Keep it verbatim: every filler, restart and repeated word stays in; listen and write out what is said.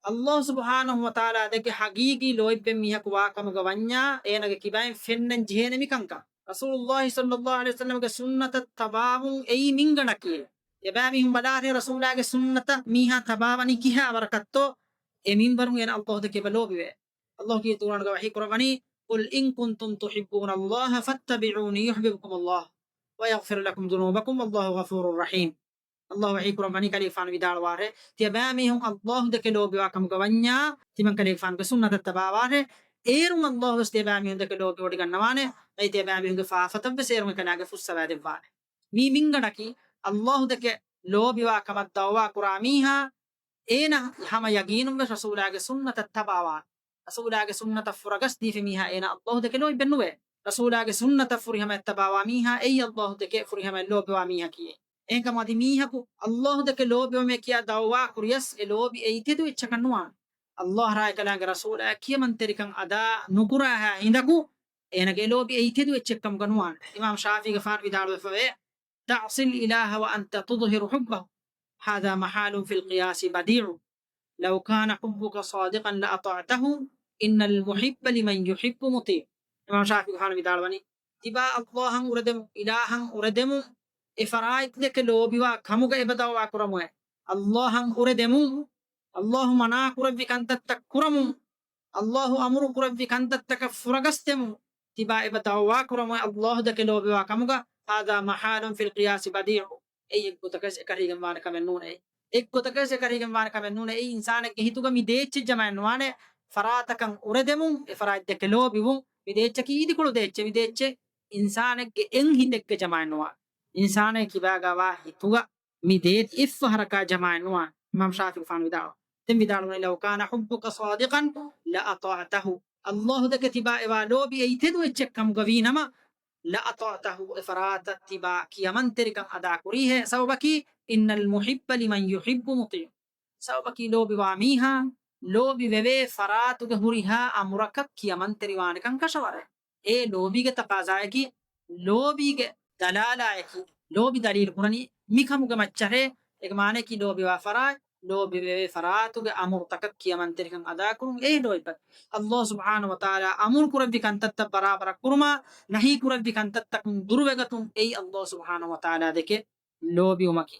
ﷲ ސުބްޙާނަހޫ ވަތަޢާލާ ދެކެ ޙަޤީޤީ ލޯތްބެއް މީހަކު ވާ ކަމުގަ ވަންޏާ، އޭނަގެ ކިބައިން ފެންނަން ޖެހޭނެ މިކަންކަން. ރަސޫލުﷲ ޞައްލަﷲ ޢަލައިހި ވަސައްލަމްގެ ސުންނަތަށް ތަބާވުން އެއީ މިންގަނޑަކީ. ތިޔަބައިމީހުން ބަލާށޭ، ރަސޫލާގެ ސުންނަތަށް މީހާ ތަބާވަނީ ކިހާ ވަރަކަށްތޯ؟ އެ މިންވަރުން އޭނަ ﷲ ދެކެ އެބަ ލޯބިވޭ. ﷲ ކީރިތި ޤުރްއާނުގަ ވަޙީ ކުރައްވަނީ، قل إن كنتم تحبون الله فاتبعوني يحببكم الله ويغفر لكم ذنوبكم والله غفور رحيم. ﷲ ވަޙީ ކުރައްވަނީ، ކަލޭގެފާނު ވިދާޅުވާށޭ، ތިޔަބައިމީހުން ﷲ ދެކެ ލޯބިވާ ކަމުގަ ވަންޏާ، ތިމަން ކަލޭގެފާނުގެ ސުންނަތަށް ތަބާވާށޭ. އޭރުން ﷲ ވެސް ތިޔަބައިމީހުން ދެކެ ލޯބިވޮޑިގަންނަވާނެ. އެއީ ތިޔަބައިމީހުންގެ ފާފަތައް ވެސް އޭރުން އެކަލާނގެ ފުއްސަވާދެއްވާނެ. މީ މިންގަނޑަކީ، ﷲ ދެކެ ލޯބިވާ ކަމަށް ދަޢުވާ ކުރާ މީހާ، އޭނަ ހަމަ ޔަގީނުން ވެސް ރަސޫލާގެ ސުންނަތަށް ތަބާވާނެ. ރަސޫލާގެ ސުންނަތަށް ފުރަގަސް ދީފި މީހާ އޭނަ ﷲ ދެކެ ލޯތްބެއް ނުވޭ. ރަސޫލާގެ ސުންނަތަށް ފުރިހަމައަށް ތަބާވާ މީހާ އެއީ ﷲ ދެކެ ފުރިހަމައަށް ލޯބިވާ މީހަކީ. އެހެންކަމުން އަދި މީހަކު ﷲ ދެކެ ލޯބިވަމޭ ކިޔާ ދަޢުވާ ކުރިޔަސް އެ ލޯބި އެއްތެދު އެއްޗަކަށް ނުވާނެ. ﷲ އަށާ އެކަލާނގެ ރަސޫލާ ކިޔަމަންތެރިކަން އަދާ ނުކުރާހާ ހިނދަކު، އޭނަގެ ލޯބި އެއްތެދު އެއްޗެއްކަމުގަ ނުވާނެ. އިމާމް ޝާފިޢީގެފާނު ވިދާޅުވެފަވޭ، تعصي الإله وأنت تظهر حبه، هذا محال في القياس بديع، لو كان حبك صادقا لأطعته، إن المحب لمن يحب مطيع. އިމާމް ޝާފިޢީގެފާނު ވިދާޅުވަނީ، ތިބާ ﷲ އަށް އުރެދެމުން، އިލާހަށް އުރެދެމުން، އެ ފަރާތް ދެކެ ލޯބިވާ ކަމުގަ އެބަ ދަޢުވާ ކުރަމުއޭ. ﷲ އަށް އުރެދެމުން، ﷲ މަނާ ކުރެއްވި ކަންތައްތައް ކުރަމުން، ﷲ އަމުރު ކުރެއްވި ކަންތައްތަކަށް ފުރަގަސްދެމުން، ތިބާ އެބަ ދަޢުވާ ކުރަމު ﷲ ދެކެ ލޯބިވާ ކަމުގަ، هذا محال في القياس بديع. އެއީ އެއްގޮތަކަށް އެކަށީގެންވާނެ ކަމެއް ނޫނޭ. އެއްގޮތަކަށް އެކަށީގެންވާނެ ކަމެއް ނޫނޭ. އެއީ އިންސާނެއްގެ ހިތުގަ މި ދޭއްޗެއް ޖަމާއެއް ނުވާނެ. ފަރާތަކަށް އުރެދެމުން، އެ ފަރާތް ދެކެ ލޯބިވުން، މި ދޭއްޗަކީ އީދިކޮޅު ދޭއްޗެއް. މި ދޭއްޗެއް އިންސާނެއްގެ އެއް ހިނދެއްގަ ޖަމާއެއް ނުވާނެ. އިންސާނެއް ކިބާގަ ވާ ހިތުގަ މި ދޭތި އެއްފަހަރަކާ ޖަމާއެއް ނުވާނެ. އިމާމް ޝާފިޢީގެފާނު ވިދާޅުވި. ދެން ވިދާޅުވަނީ، لو كان حبك صادقا لأطعته. ﷲ ދެކެ ތިބާ އެވާ ލޯބި އެއްތެދު އެއްޗެއް ކަމުގަ ވީ ނަމަ، لأطعته، އެ ފަރާތަށް ތިބާ ކިޔަމަންތެރިކަން އަދާ ކުރީހޭ. ސަބަބަކީ، إن المحب لمن يحب مطيع. ސަބަބަކީ ލޯބިވާ މީހާ، ލޯބި ވެވޭ ފަރާތުގެ ހުރިހާ އަމުރަކަށް ކިޔަމަންތެރިވާނެކަން ކަށަވަރޭ. އެ ލޯބީގެ ތަޤާޒާއަކީ، ލޯބީގެ ދަލާލާއަކީ، ލޯބި ދަލީލު ކުރަނީ މިކަމުގެ މައްޗަށޭ. އޭގެ މާނައަކީ ލޯބިވާ ފަރާތް، ލޯބިވެވޭ ފަރާތުގެ އަމުރުތަކަށް ކިޔަމަންތެރިކަން އަދާކުރުން އެއީ ލޯތްބަށް. ﷲ ސުބްޙާނަހޫ ވަތަޢާލާ އަމުރު ކުރެއްވި ކަންތައްތައް ބަރާބަރަށް ކުރުމާ، ނަހީ ކުރެއްވި ކަންތައްތަކުން ދުރުވެގަތުން އެއީ ﷲ ސުބްޙާނަހޫ ވަތަޢާލާ ދެކެ ލޯބިވުމަކީ.